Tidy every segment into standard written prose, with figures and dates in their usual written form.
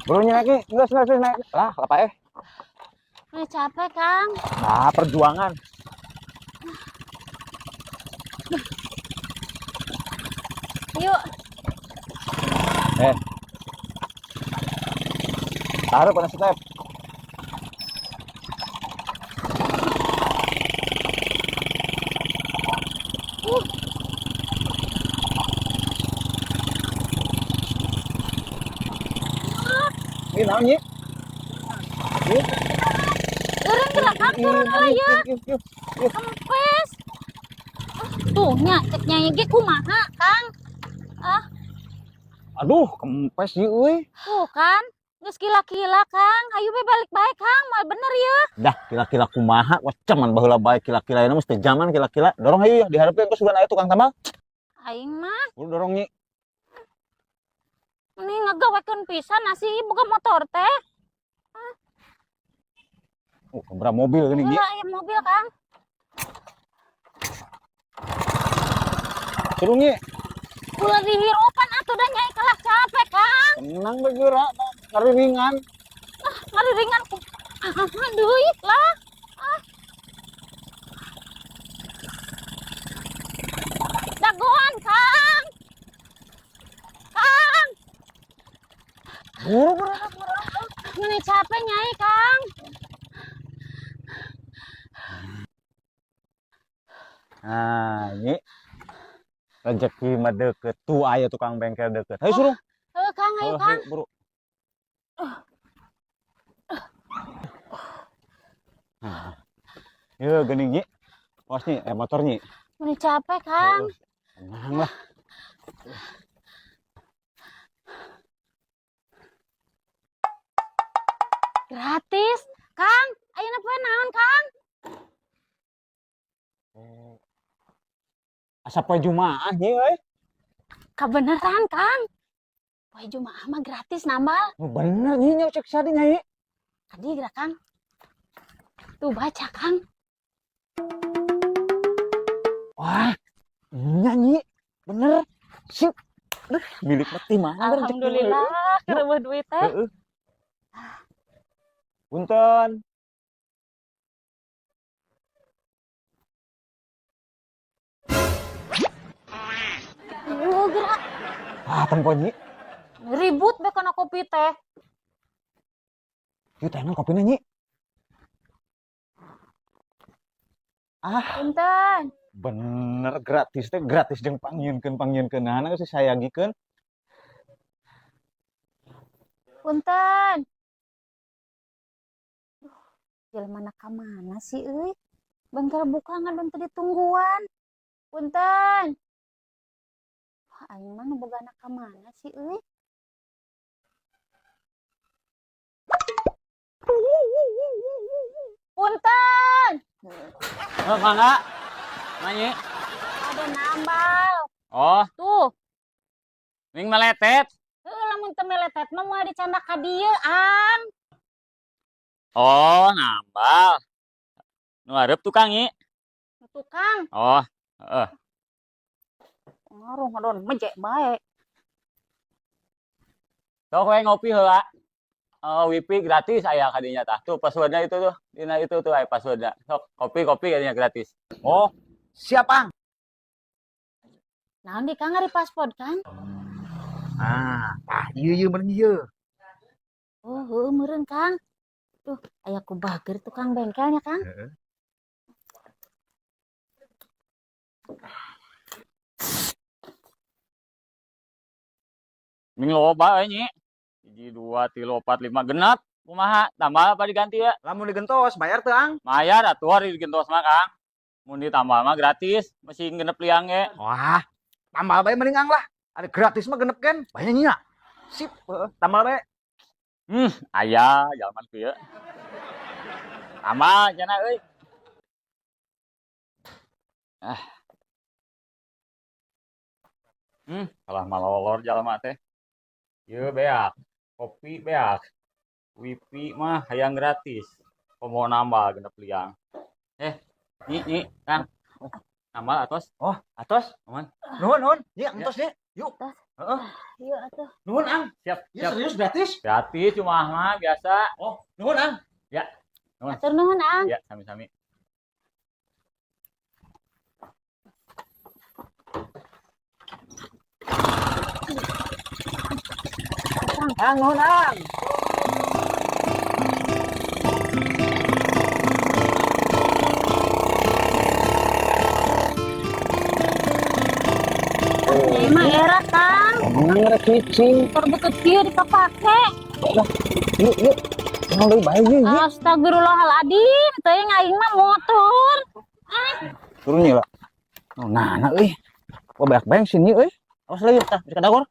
Buru naik nih, geus geus geus naik. Lah, apa eh? Udah capek, Kang. Nah, perjuangan. Yuk. Eh. Taruh pada step. Ini naon, Nyi? Turun gerak, Kang, turun lah ya. Kempes. Tuh, nya cek nyai ge kumaha, Kang? Ah, Aduh, kempes ieu euy. Tuh kan. Geus kila-kila, Kang. Ayo be balik bae, Kang. Mal bener ya. Dah, kila-kila kumaha, wah cuman baheula bae kila-kila ini mesti zaman kila-kila. Dorong hayu ya, diharapkeun geus sugan aya tukang tambal. Aing mah Buru dorong, Nyi. Ini ngagawekeun pisan nasi boga motor teh. Oh, berapa mobil gini, Nyi. Heula aya mobil, Kang. Seru, Nyi. Ulah dihirupan atuh da nyai kalah capek, Kang. Tenang bergerak, ngariringan. Ah, ngariringan ku. Ah, duit lah. Ah. Dagoan, Kang. Kang. Buru buru buru. Meni capek nyai, Kang. Nah, ini rezeki mah deket. Tuh aya tukang bengkel deket. Hayu suruh. Heuh, Kang, ayo, Oh, Kang. hayu, buru. Nah. Yeuh, geuning, Nyi. Pos nih, motor Nyi. Meni capek, Kang. Tenang lah. Gratis. Kang, ayeuna poe naon, Kang? Asa poe Jumaah, Nyi euy. Kabeneran, Kang. Poe Jumaah mah gratis nambal. Oh, bener Nyi nya cek sadi Nyai. Tadi gerak, Kang. Tuh baca, Kang. Wah, nya Nyi. Bener. Sip. Duh, milik mati mana rezeki. Alhamdulillah, kereueuh duit teh. Heeh. Punten. Gerak. Ah, tempo Nyi. Ribut be kana kopi teh. Yuk, teh kopina Nyi. Ah, Punten. Bener gratis teh gratis jeung pangnyieunkeun-pangnyieunkeunana geus sayagikeun. Punten. Duh, jelema ka mana sih euy? Bengkel buka ngadon teu ditungguan. Punten. Wah, aing mah nu bogana ka mana sih euy? Punten. Oh, mangga. Nanya. Ada nambal. Oh, Tuh, ning meletet. Heuh, lamun teu meletet mah moal dicandak ka dieu, Ang. Oh, nambal. Nu hareup tukang, Nyi. Tukang. Oh, heeh. Ngaruh ngadon mejek bae. Sok we ngopi heula. Oh, wifi gratis aya kadinya tah. Tuh passwordnya itu tuh. Dina itu tuh aya passwordnya. Sok kopi-kopi kadinya gratis. Oh, siap, Ang. Naon di Kang ari paspor, Kang? Ah, tah ieu ieu meureun ieu. Oh, heueuh meureun, Kang. Tuh, aya ku bager tukang bengkelnya, Kang. Heeh. Ming loba we, Nyi. 1 2 3 4 5 genep. Kumaha? Tambah apa diganti ya? Lamun digentos bayar teu, Ang? Mayar atuh ari digentos mah, Kang. Mun ditambah mah gratis, masih genep liang ge. Wah, tambal bae mending, Ang lah. Ada gratis mah genep kan? Banyak nya. Sip, heeh, tambal bae. Aya jaman kieu. Tambah cenah euy. Ah. Kalah malolor jalma teh. Ieu beak, kopi beak. Wifi mah hayang gratis. Komo nambal genep liang. Nyi, Nyi, Kang. Nambal atos. Oh, atos. Aman. Nuhun, nuhun. Nyi, entos nyi. Yuk. Tas. Heeh. Yuk atuh. Nuhun, Ang. Siap, Ya siap. serius gratis. Gratis cuma mah biasa. Oh, nuhun, Ang. Ya. Nuhun. Atur nuhun, Ang. Ya, sami-sami. Ang, nuhun, Ang. Emang era, Kang. Tenang rek cicing. Motor beukeut kieu dipapake. Yuk, yuk. Tenang deui bae ye. Astagfirullahaladzim, teuing aing mah motor. Turun nya lah. Oh, nah, nah euy. Wah, banyak bensin nih euy. Awas lagi tah, bisa kadagor.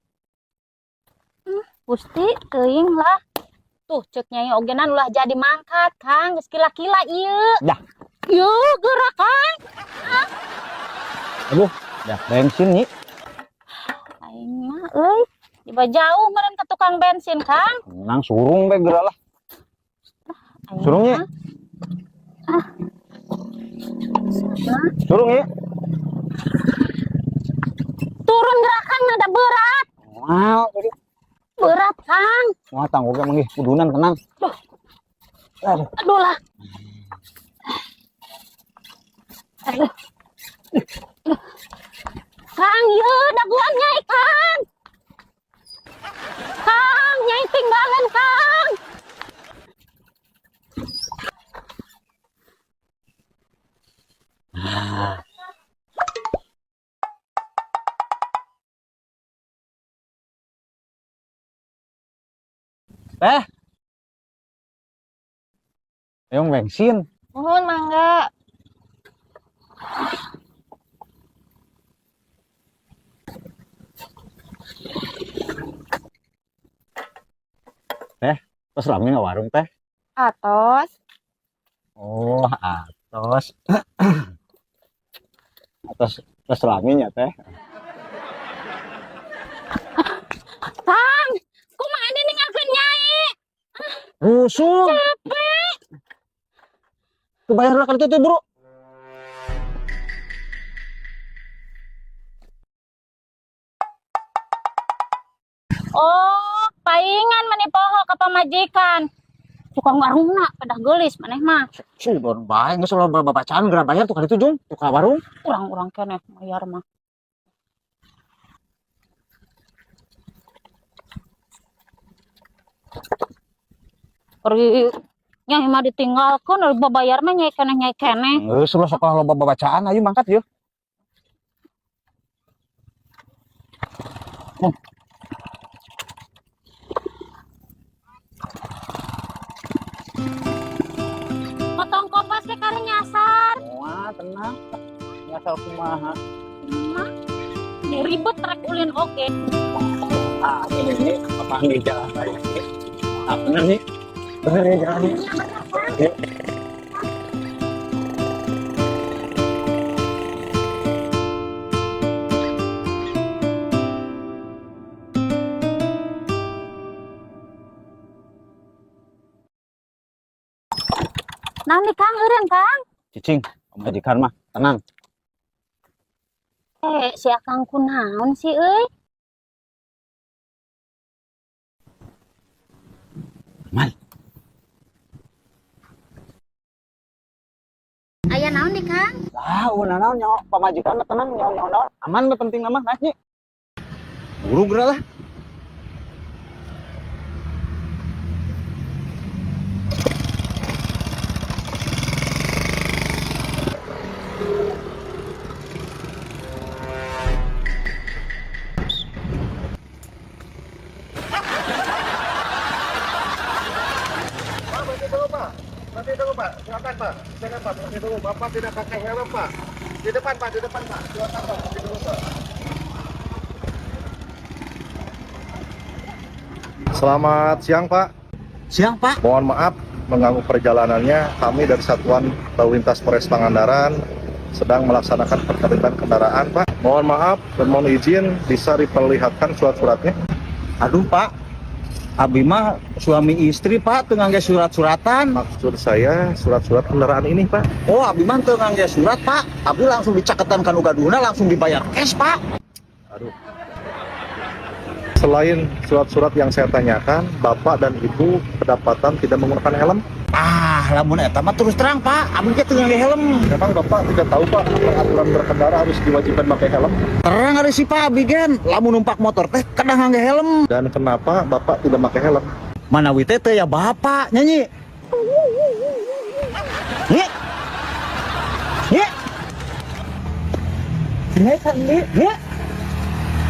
Gusti, teuing lah. Tuh, cek nyai ogenan ulah jadi mangkat, Kang. Geus kila-kila ieu. Dah. Yeuh, gerak, Kang. Aduh, banyak bensin nih. Aing mah euy, diba jauh meureun ke tukang bensin, Kang. Tenang surung bae geura lah. Aing Surung ya? mah. Ah. Sama. Surung ya. Turun gerak, Kang, ada berat. Wow, tadi. Berat, Kang. Wah, tangguh ge manggih kudunan tenang. Duh. Aduh. Aduh lah. Aduh. Aduh. Kang, yeuh, daguan nyai, Kang. Kang, nyai tinggalan, Kang. Teh. Yang bensin. Mohon mangga. Terus rame nggak warung teh? Atos. Oh, atos. Atos terus rame nya teh. Kang, kumaha ninggalkeun nyai? Rusuh. Capek. Kebayar lah kan itu tuh, Bro. Oh, paingan mani poho ka pamajikan. Tukang warungna pedah geulis maneh mah. Sudah bae geus loba babacaan geura bayar tuh ka ditu jung, tukang warung. Urang-urang keneh mayar mah. Pergi nyai mah ditinggalkeun ari babayar mah nyai keneh nyai keneh. Geus ulah sok loba babacaan ayo mangkat yeuh. Potong kompas ke kare nyasar. Wah, tenang. Nyasar kumaha. Mah, ribet rek ulin oge. Ah, ini apa nih jalan raya ini? Ah, bener nih. Bener ya jalan ini. Yuk. Naon nih Kang, eureun Kang? Cicing, majikan mah tenang. Eh, si Akang kunaon sih euy? Man. Aya naon nih Kang? Lah, eueuh naon nyawa pamajikan mah tenang nyawa nyawa naon. Aman mah penting mah naik nya. Buru geura lah. Pak, berhenti dulu Pak. Berhenti dulu Pak. Silakan Pak. Silakan Pak. Berhenti dulu. Bapak tidak pakai helm Pak. Di depan Pak, di depan Pak. Silakan Pak. Berhenti dulu Pak. Selamat siang Pak. Siang, Pak. Mohon maaf mengganggu perjalanannya. Kami dari Satuan Lalu Lintas Polres Pangandaran sedang melaksanakan penertiban kendaraan Pak. Mohon maaf dan mohon izin bisa diperlihatkan surat-suratnya. Aduh, Pak. Abi mah suami istri, Pak, teu ngangge surat-suratan. Maksud saya surat-surat kendaraan ini Pak. Oh, abi mah teu ngangge surat, Pak. Abi langsung dicaketan ka nu gaduhna langsung dibayar cash, Pak. Aduh. Selain surat-surat yang saya tanyakan, Bapak dan Ibu kedapatan tidak menggunakan helm. Ah, lamun eta mah terus terang, Pak. Abdi ge teu ngangge helm. Memang Bapak tidak tahu, Pak, peraturan berkendara harus diwajibkan pakai helm? Terang ari si Pak abdi gen, lamun numpak motor teh kedah ngangge helm. Dan kenapa Bapak tidak pakai helm? Manawi teh teu ya bapak nyanyi. Nyi. Nyi. Nyai kan nyi.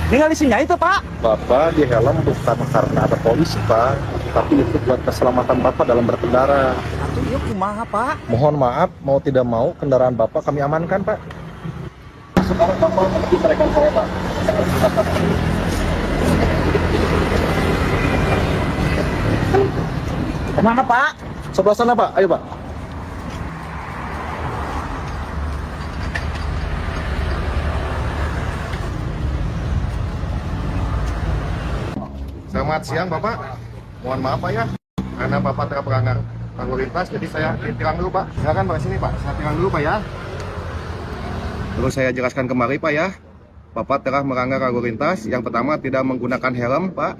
Ningali si Nyai itu, Pak. Bapak di helm bukan karena ada polisi, Pak, tapi itu buat keselamatan Bapak dalam berkendara. Atuh ieu kumaha, Pak? Mohon maaf, mau tidak mau kendaraan Bapak kami amankan, Pak. Sekarang Bapak menuju ke rekan saya, Pak. Kemana, Pak? Sebelah sana, Pak. Ayo, Pak. Selamat siang, Bapak. Mohon maaf, Pak, ya. Karena Bapak telah melanggar lalu lintas, jadi saya tilang dulu, Pak. Silakan, Pak, sini, Pak. Saya tilang dulu, Pak, ya. Terus saya jelaskan kembali, Pak, ya. Bapak telah melanggar lalu lintas. Yang pertama, tidak menggunakan helm, Pak.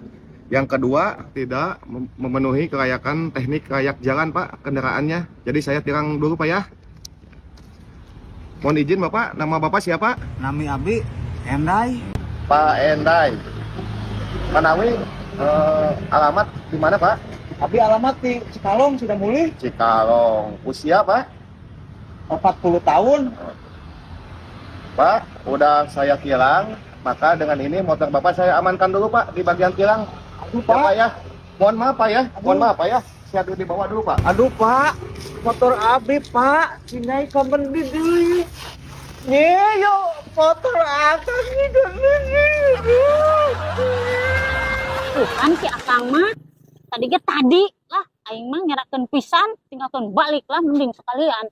Yang kedua, tidak memenuhi kelayakan teknik layak jalan, Pak, kendaraannya. Jadi saya tilang dulu, Pak, ya. Mohon izin, Bapak. Nama Bapak siapa? Nami abdi Endai. Pak Endai. Manawi alamat di mana, Pak? Abdi alamat di Cikalong Sidamulih. Cikalong. Usia, Pak? 40 tahun. Pak, udah saya tilang, maka dengan ini motor Bapak saya amankan dulu, Pak, di bagian tilang. Aduh, Ya, Pak. Pak, ya. Mohon maaf, Pak, ya. Mohon Aduh. maaf, Pak, ya. Saya dulu dibawa dulu, Pak. Aduh, Pak. Motor abdi, Pak. Si Nyai kamen di deui. Nyi, yo motor akang di. Tuh kan si akang mah tadi ge tadi lah, aing mah ngerakeun pisan, tinggalkeun balik lah, mending sekalian.